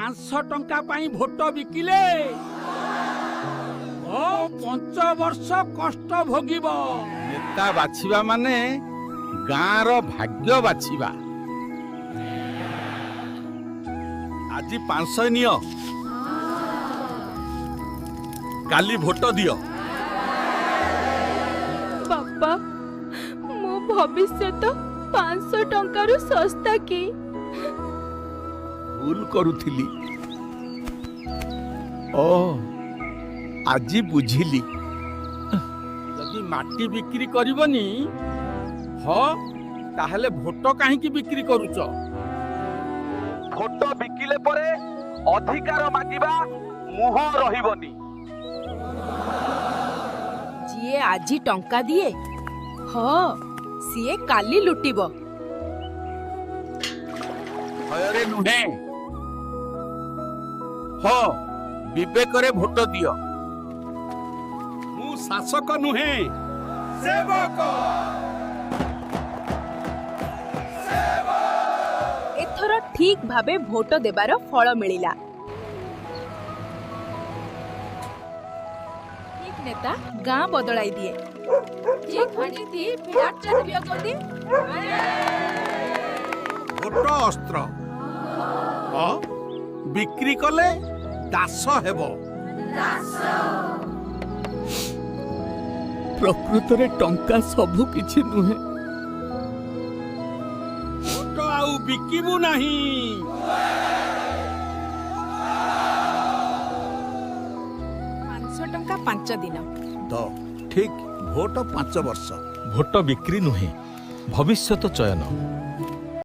500 ଟଙ୍କା ପାଇଁ ଭୋଟ ବିକିଲେ ଓ 5 ବର୍ଷ କଷ୍ଟ ଭୋଗିବ। ନେତା ବାଛିବା ମାନେ ଗାଁର ଭାଗ୍ୟ ବାଛିବା। ଆଜି 500 ନିଅ, କାଲି ଭୋଟ ଦିଅ। ବାପା, ମୋ ଭବିଷ୍ୟତ 500 ଟଙ୍କାରୁ ଶସ୍ତା କି? ଭୁଲ କରୁଥିଲି ଓ ଆଜି ବୁଝିଲି। ଯଦି ମାଟି ବିକ୍ରି କରିବନି, ହଁ, ତାହେଲେ ଭୋଟ କାହିଁକି ବିକ୍ରି କରୁଛ? ଭୋଟ ବିକିଲେ ପରେ ଅଧିକାର ମାଗିବା ମୁହଁ ରହିବନି। ଯିଏ ଆଜି ଟଙ୍କା ଦିଏ, ହଁ, ସିଏ କାଲି ଲୁଟିବ। ଭୟରେ ନୁହେଁ, ହଁ, ବିବେକରେ ଭୋଟ ଦିଅ। ମୁଁ ଶାସକ ନୁହେଁ, ସେବକ। ଏଥର ଠିକ ଭାବେ ଭୋଟ ଦେବାର ଫଳ ମିଳିଲା। ଠିକ ନେତା ଗାଁ ବଦଳାଇ ଦିଏ। ଭୋଟ ଅସ୍ତ୍ର, ହଁ, ବିକ୍ରି କଲେ ଦାସ ହେବ। ପ୍ରକୃତରେ ଟଙ୍କା ସବୁ କିଛି ନୁହେଁ। ଭୋଟ ଆଉ ବିକିବୁ ନାହିଁ। 500 ଟଙ୍କା 5 ଦିନ। ତ ଠିକ ଭୋଟ 5 ବର୍ଷ। ଭୋଟ ବିକ୍ରି ନୁହେଁ, ଭବିଷ୍ୟତ ଚୟନ।